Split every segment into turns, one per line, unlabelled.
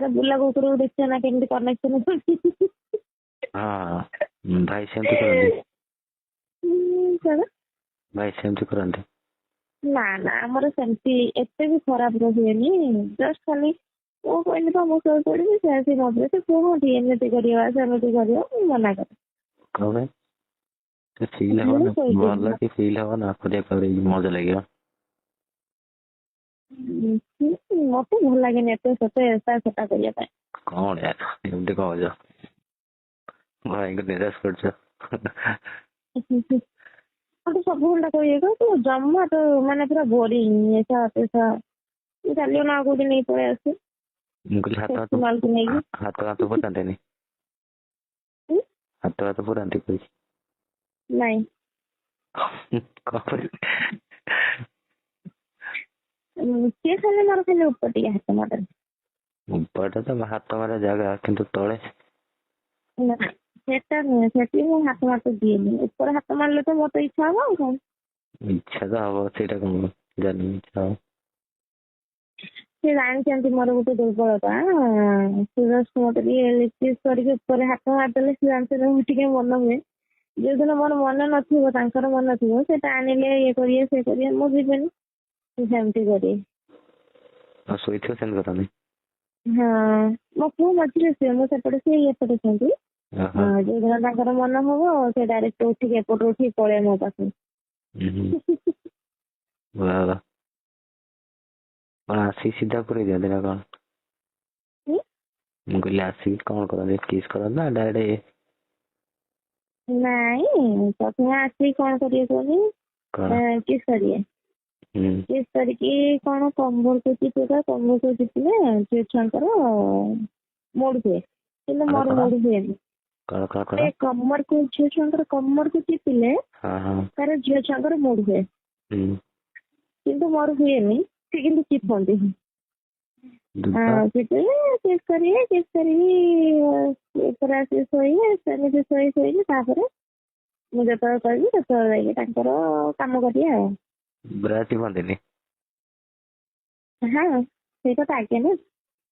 ତାର ବୁଲା କୁକୁରକୁ ଦେଖିଛ ନା କେମିତି କନେକ୍ସନ?
ହଁ, ଭାଇ ସେମିତି କରନ୍ତି?
କଣ?
ଭାଇ ସେମିତି କରନ୍ତି?
ନା ନା, ଆମର ସେମିତି ଏତେ ବି ଖରାପ ହୁଏନି। ଜଷ୍ଟ ଖାଲି ମୁଁ କହିଲି ତ ମୁଁ ଶୋଇ ପଡିବି, ସେ ଆସି ମତେ ସେ କୁହନ୍ତି ଏମିତି କରିବା ସେମିତି କରିବା, ମୁଁ ମନା କରେ।
କଣ ପାଇଁ? ଫିଲ୍ ହବ
ମୁଁ
ନା।
ଶୋଇପଡିବି।
ଭଲ କି ଫିଲ୍ ହବ ନା, କରିବାକୁ ଆହୁରି ମଜା ଲାଗିବ।
ମତେ ଭଲ ଲାଗେନି ଏତେ ସେତେ ଏଟା ସେଟା କରିବା ପାଇଁ।
କଣ ୟାର, ଏମିତି କଣ କହୁଛ? ଭାଇଙ୍କୁ ନିରାଶ କରୁଛ।
ମତେ ସବୁ ଘଣ୍ଟା କହିବେ ତୁ ଜମା ତ ମାନେ ପୁରା ବୋରିଂ, ଏସା ତେସା, ଚାଲିବ ନା ଆଉ କୋଉଠି ନେଇ ପଳେଇ ଆସୁ।
ମୁଁ କହିଲି ହାତ ହାତ
ମାଲକୁ ନେଇକି
ହାତ ହାତ ପୁରାନ୍ତିନି?
ହୁଁ?
ହାତ ହାତ ପୁରାନ୍ତି କହୁଛି?
ନାଇଁ।
କଣ କରିବି?
ସିଏ ଖାଲି ମୋର ଖାଲି ଉପରେ ଟିକେ ହାତ ମାରନ୍ତି।
ଉପରଟା ତ ହାତ ମାରିବା ଜାଗା, କିନ୍ତୁ ତଳେ?
ନା, ସେଟା ନୁହେଁ, ସେଠି ମୁଁ ହାତ ମାତ ଦିଏନି। ଉପରେ ହାତ ମାରିଲେ ତ ମତେ ଇଚ୍ଛା ହବ ଆଉ କଣ।
ଇଚ୍ଛା ତ ହବ, ସେଇଟା କଣ ଜାଣିନି ଇଚ୍ଛା ହବ।
ସେ ଜାଣିଛନ୍ତି ମୋର ଗୋଟେ ଦୁର୍ବଳତା। ସେ ଜଷ୍ଟ ମତେ ଟିକେ କିସ୍ କରିକି ଉପରେ ହାତ ମାରିଦେଲେ ସେ ଜାଣିଛନ୍ତି ମୁଁ ଟିକେ ମନ ହୁଏ। ଯୋଉଦିନ ମୋର ମନ ନଥିବ, ତାଙ୍କର ମନ ଥିବ, ସେ ଟାଣିଲେ ଇଏ କରିବେ ସେ କରିବେ, ମୁଁ ଯିବିନି, ସେ ସେମିତି କରିବେ।
ଆଉ ଶୋଇଥିବ ସେମିତି କରନ୍ତି?
ହଁ, ମୋ ପୁଅ ମଝିରେ ଶୁଏ, ମୁଁ ସେପଟେ ଶୁଏ, ଇଏ ଏପଟେ ଶୁଅନ୍ତି।
ଓହୋ।
ଯୋଉଦିନ ତାଙ୍କର ମନ ହବ, ସେ ଡାଇରେକ୍ଟ ଉଠିକି ଏପଟୁ ଉଠିକି ପଳେଇବେ ମୋ ପାଖକୁ।
ହୁଁ ବାଃ ବାଃ। କଣ ଆସିକି ସିଧା ପୁରେଇ ଦିଅନ୍ତି ନା କଣ?
ହୁଁ?
ମୁଁ କହିଲି ଆସିକି କଣ କରନ୍ତି, କିସ୍ କରନ୍ତି ନା ଡାଇରେକ୍ଟ?
ନାଇଁ, ପ୍ରଥମେ ଆସିକି କଣ କରିବେ କୁହନି?
କଣ?
କିସ୍ କରିବେ। କିସ୍ କରିକି କଣ କମ୍ବଳକୁ ଚିପିବା, କମ୍ବଳକୁ ଚିପିଲେ ଝିଅ ଛୁଆଙ୍କର ମୁଡ୍ ହୁଏ, କିନ୍ତୁ
କଣ
ମୋର
କଣ?
ମୁଡ୍ ହୁଏନି।
କଣ କଣ କଣ?
ଏ କମରକୁ, ଝିଅ ଛୁଆଙ୍କର କମରକୁ ଚିପିଲେ
ହଁ ହଁ
ତାର ଝିଅ ଛୁଆଙ୍କର ମୁଡ୍ ହୁଏ, କିନ୍ତୁ ମୋର ହୁଏନି। ସେ କିନ୍ତୁ ଚିପନ୍ତି।
ଦୁଧ
ଚିପିଲେ କିସ୍ କରିବେ, କିସ୍ କରିକି ଉପରେ ଆସିକି ଶୋଇବେ। ସେମିତି ଶୋଇ ଶୋଇକି ତାପରେ ମୁଁ ଯେତେବେଳେ କହିବି ସେତେବେଳେ ଯାଇକି ତାଙ୍କର କାମ କରିବେ ଆଉ।
ବ୍ରା ଚିପନ୍ତିନି?
ହଁ, ସେଇଟା ତ ଆଗେ ନା।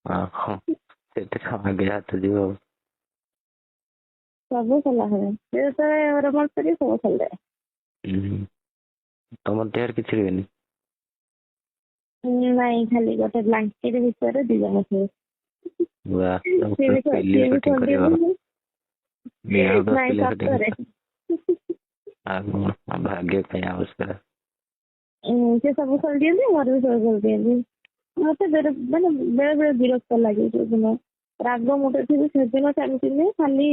ହଁ, ସେଠି ତ ଆଗେ ହାତ ଯିବ ଆଉ।
ସବୁ ଖୋଲା ହୁଏ, ସେ ଯେତେବେଳେ ରୋମାନ୍ସ କରିବେ ସବୁ ଖୋଲିଦେବେ।
ହୁଁ, ତମ ଦେହରେ କିଛି ରୁହେନି?
ନାଇଁ, ଖାଲି ଗୋଟେ ବ୍ଲାଙ୍କେଟ ଭିତରେ ଦି ଜଣ ଥିବେ।
ବାଃ, ତମେ
ସିଏ
ପୁରା
ବି
ଫିଲ୍ମ
ସିଏ ବି
ସୁଟିଂ କରିବ।
ଖୋଲିଦେବେ। ନାଇଁ,
ଫିଲ୍ମ ସୁଟିଂ।
ସତରେ।
ଆଉ କଣ ଭାଗ୍ୟ ପାଇଁ ଆବଶ୍ୟକ।
ସେ ସବୁ ଖୋଲି ଦିଅନ୍ତି, ମୋର ବି ସବୁ ଖୋଲି ଦିଅନ୍ତି। ମତେ ମାନେ ବେଳେ ବେଳେ ବିରକ୍ତ ଲାଗେ। ଯୋଉଦିନ ରାଗ ମୁଣ୍ଡରେ ଥିବି ସେଦିନ ସେମିତି ନୁହେଁ, ଖାଲି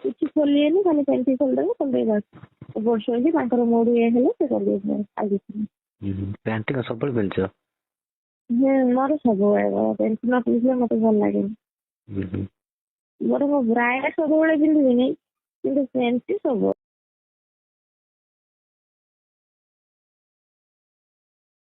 କିଛି ଖୋଲିବେନି, ଖାଲି ପେଣ୍ଟି ଖୋଲିଦେବେ, ଖୋଲିଦେଇ ବାସ୍ ଏପଟ ଶୋଇକି ତାଙ୍କର ମୁଡ୍ ଇଏ ହେଲେ ସେ କରିଦେଇଥିବେ, ଆଉ କିଛି ନାହିଁ।
ହୁଁ, ପ୍ୟାଣ୍ଟି କଣ ସବୁବେଳେ ପିନ୍ଧୁଛ?
ହୁଁ, ମୋର ସବୁବେଳେ ପେଣ୍ଟି ନ ପିନ୍ଧିଲେ ମତେ ଭଲ ଲାଗେନି।
ହୁଁ ହୁଁ
ମୋର ମୋ ବ୍ରାୟା ସବୁବେଳେ ପିନ୍ଧିବିନି, କିନ୍ତୁ ପେଣ୍ଟି ସବୁବେଳେ।